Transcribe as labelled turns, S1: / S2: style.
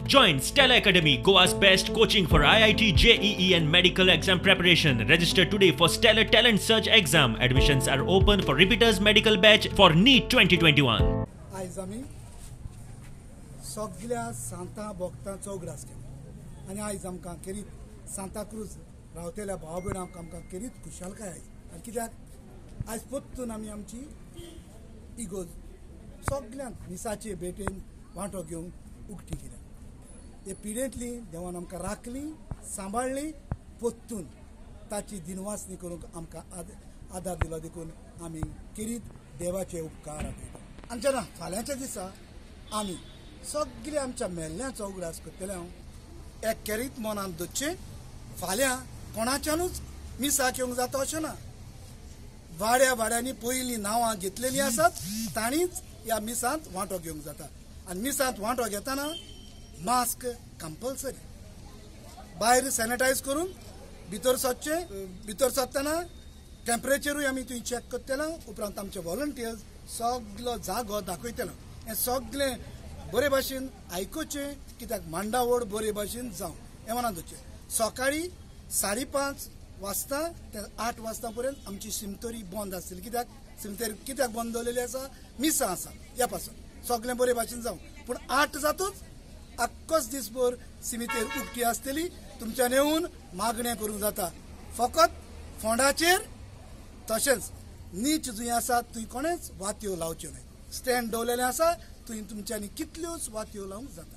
S1: Join Stellar Academy, Goa's best coaching for IIT, JEE and medical exam preparation. Register today for Stellar Talent Search exam. Admissions are open for repeaters medical batch for NEET 2021.
S2: आयज आमी सगळ्या सांता भक्तांचो उगडास केलो आनी आयज आमकां खेरीत सांताक्रूज रावतल्या भाव भयणांक आमकां खेरीत खुशालकाय आयज. आनी कित्याक आयज परतून आमी आमची इगोज सगळ्यांत मिसाचे भेटेन वांटो घेवन उक्ती केल्या. हे पिडेंतली देवान आमकां राखली, सांबाळ्ळी, परतून ताची दिनवासणी करूंक आमकां आदार दिलो देखून आमी खेरीत देवाचे उपकार आठयता. आनी जेन्ना फाल्यांच्या दिसा आमी सगळे आमच्या मेल्ल्यांचो उगडास करतले, हांव एक खेरीत मनांत दवरचें, फाल्यां कोणाच्यानूच मिसाक येवंक जाता अशें ना. वाड्या वाड्यांनी पयलीं नांवां घेतलेलीं आसात तांणीच ह्या मिसांत वांटो घेवंक जाता. आनी मिसांत वांटो घेतना मास्क कंपल्सरी, भायर सॅनिटायज करून भितर सरचें. भितर सरतना टेम्परेचरूय आमी थंय चॅक करतले. उपरांत आमचे व्हॉलंटियर्स सगलो जागो दाखयतले. हें सगळें बरे भाशेन आयकुचें, कित्याक मांडावळ बरे भाशेन जावं हें मनांत दवरचें. सकाळीं 5:30 वाजता ते 8 वाजता पर्यंत आमची सिमतोरी बंद आसतली. कित्याक सिमतोरी कित्याक बंद दवरलेली आसा, मिसां आसा ह्या पासून सगळें बरे भाशेन जावं. पूण 8 जातूच आख्खोच दिसभर सिमितेर उक्ती आसतली. तुमच्यान येवन मागणें करूंक जाता, फकत फोंडाचेर तशेंच नीच जंय आसा थंय कोणेच वातयो लावच्यो न्हय. स्टँड दवरलेलें आसा थंय तुमच्यांनी कितल्योच वातयो लावंक जाता.